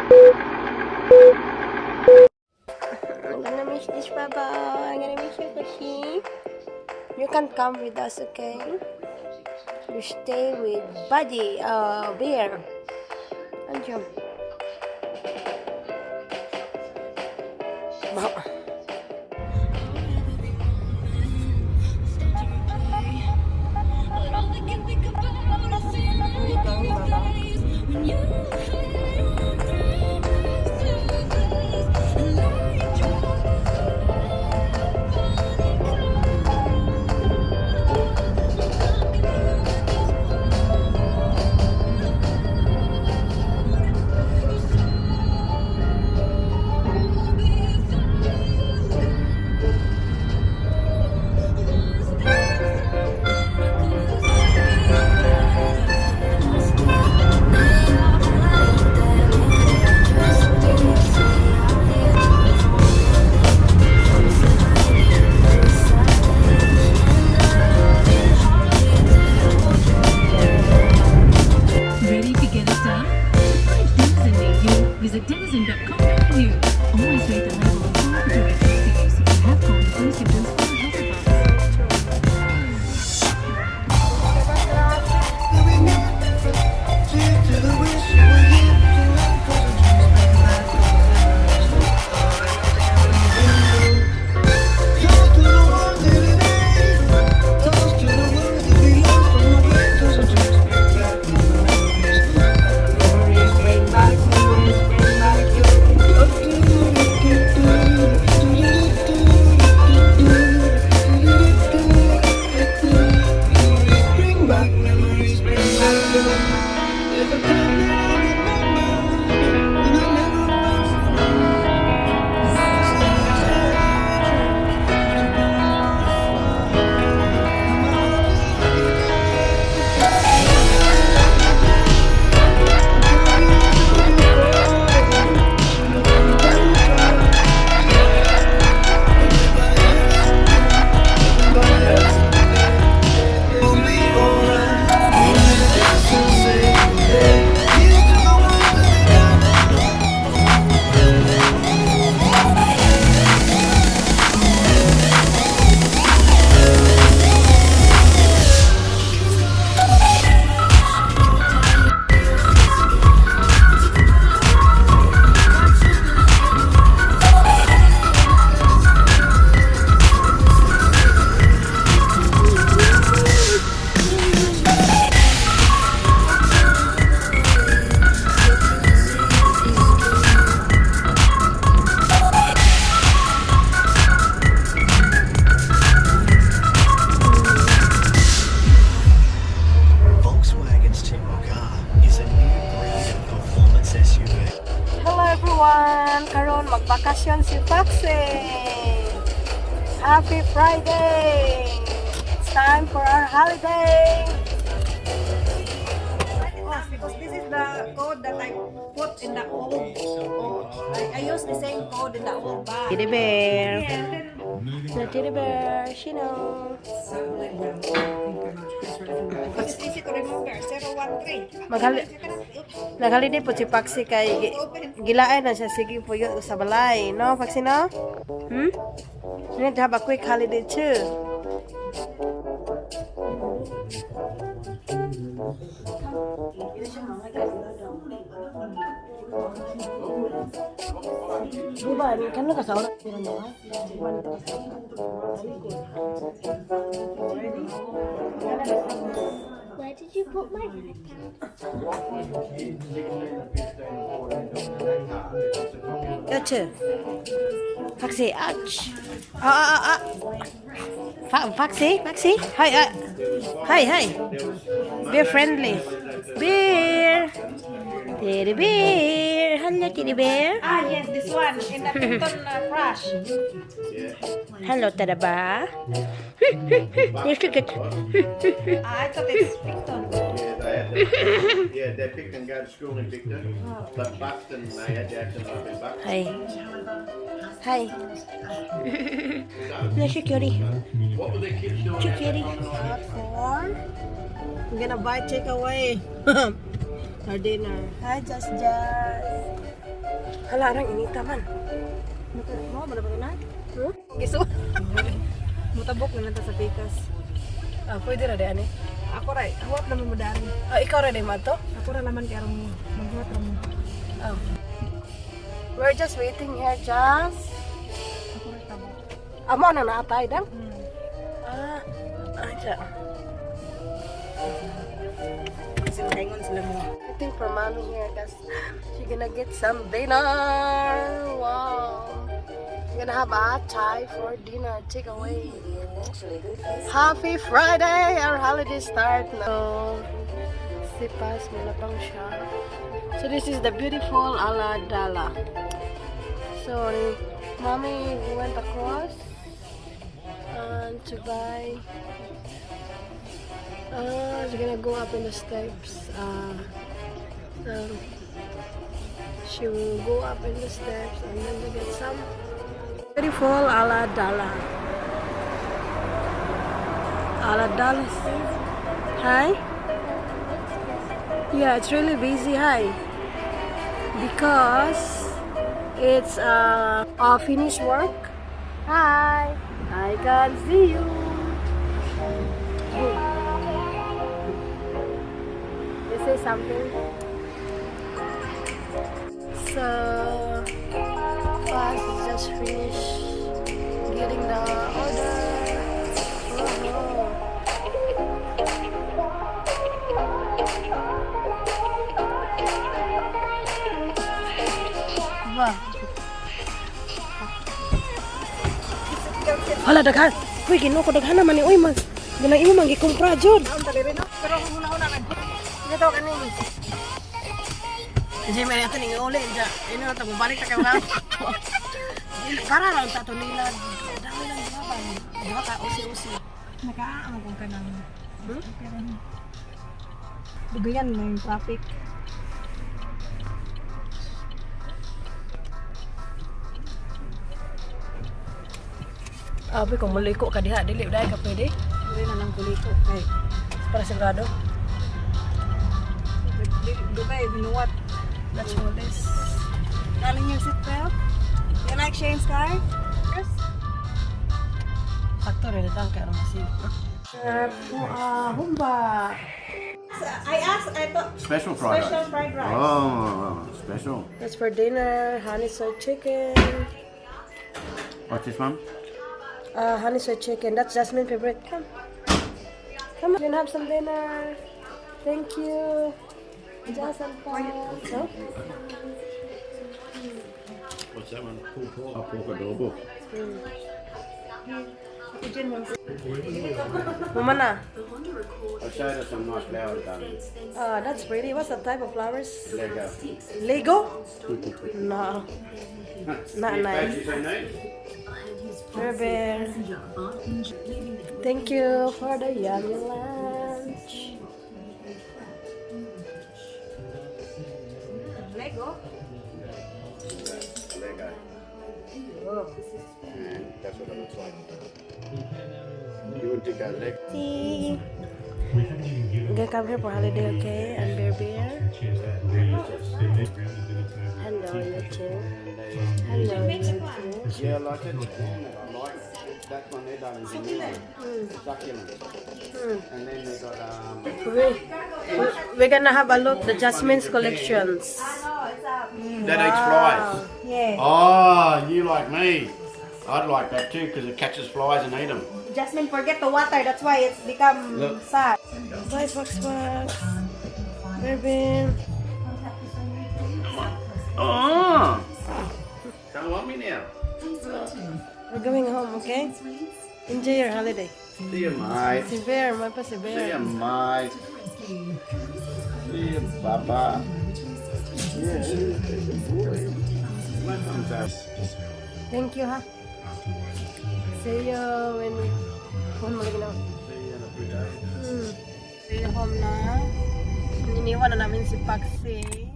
I'm gonna miss this, Baba. I'm gonna miss you, Kushi. You can come with us, okay? You stay with Buddy, Bear. Andiyan. Ba. But all I can think about is seeing your face when you face to face, and I Ready to get it done? To find Denizen near you, visit denizen.com.au. Always read the label and follow the directions for use. If you have cold and flu symptoms, follow health advice. Bring back memories, bring back your. There's a time that I remember when I never felt so alone. We'll be alright. Here's to the ones that we got. Volkswagen's T-Roc R is a new breed of performance SUV. Hello everyone! Karon magbakasyon si Foxy! Happy Friday! It's time for our holiday! Because this is the code that I put in the old. I use the same code in the old bag. Teddy bear! Yeah, and then The teddy bear, Shino! it's easy to remember. 013. Maghali Naghaliday po si Paxi kay gilaay na siya sige puyo sa balay, no Paxi, no? You need to have a quick holiday too. Diba, kano ka sa oras? Where did you put my iPad? Gotcha. Foxy, ouch. Ah, ah, ah, ah. Foxy, Foxy. Hi, ah. Hi, hi. Be friendly. Bear. Teddy bear. Hello, teddy bear. Ah, yes, this one in the Picton crash. Hello, Tadaba. Yes, look at. Ah, I thought it's Picton. Yeah, they had to, yeah, they Picton go to school in Picton, but Buxton, they had to have them up in Buxton. Hi. Hi. Yes, cutie. What were the kids doing out Cutie. there on the Four. We're gonna buy takeaway our dinner. Hi, Just Just. Hala, arang inita man. Mo ba na? Hmm? Giso. Mutabok na lang ta sa pikas. Ah, pwede ra di ani. Ako ra, huwat naman mo daan. Ah, ikaw ra di mato? Ako ra naman kay arong maghuwat ra mo. Oh. We're just waiting here, Jas. Ako ra tabok. Amo na naatay dang? Ah, aja. Kasi makaingon sila mo. Waiting for Mommy here because she gonna get some dinner. Wow. We're gonna have a Thai for dinner. Take away. Happy Friday! Our holiday start now. Si Paz, malapang siya. So this is the beautiful Aladala. So, Mommy went across and to buy. She's gonna go up in the steps. She will go up in the steps and then to get some beautiful Aladala. Aladala. Hi. Yeah, it's really busy. Hi. Because it's finished work. Hi. I can see you. Hey. You say something? So, class is just finished getting the order. Oh. Ba. Hala, daghan. Uy, Ginoo ko, daghan naman ni. Uy, mag ganang imo man gikumpra jud. Naon ta diri, no? Pero kung una-una man. Ito kani. Hindi may ato ning uli dya. Ino na to balik ta kay mga. Para lang ta to nila. Dami lang duha ba. Duha ka usi-usi. Nakaamog kung kanang. Pero dugayan na yung traffic. Abi kung muliko ka diha dili dai ka pwede. Dili na lang kuliko kay Para sigurado. dugay binuwat. That's all this. Darling, your seatbelt. You like Shane's car? Yes. Sakto rin lang kay aron masi. Humba. So, I asked, I thought Special fried special rice. fried rice. Oh, special. That's for dinner, honey soy chicken. What's this one? Honey soy chicken. That's Jasmine's favorite. Come. Come on, you can have some dinner. Thank you. Just some fun. No? What's that one? Pork, pork. Oh, pork adobo. Mama na. I showed her some nice flowers, darling. That's pretty. What's the type of flowers? Lego. Lego? No. Not nice. You say no? Bear bear. Thank you for the yummy lunch. Lego. Lego. And that's what it looks like. You wouldn't think that leg. See. I'm gonna come here for holiday, okay? And bear bear. Hello, YouTube. Hello, YouTube. Yeah, I like it. I like that one there, darling. The new one. Succulent. And then they got We're gonna have a look the Jasmine's collections. No, it's a That eats flies. Yeah. Oh, you like me. I'd like that too because it catches flies and eat them. Jasmine forget the water. That's why it's become Look. sad. Bye, Fox Fox. Bear bear. Oh! Don't want me now. We're going home, okay? Enjoy your holiday. See you, mate. Si Bear, may pa si See Bear. you, mate. See you, Baba. Yeah, boy. My thumbs up. Thank you, ha? See you when phone mo lagi na. See you in a few days. See you home na. Iniwan na namin si Paxi.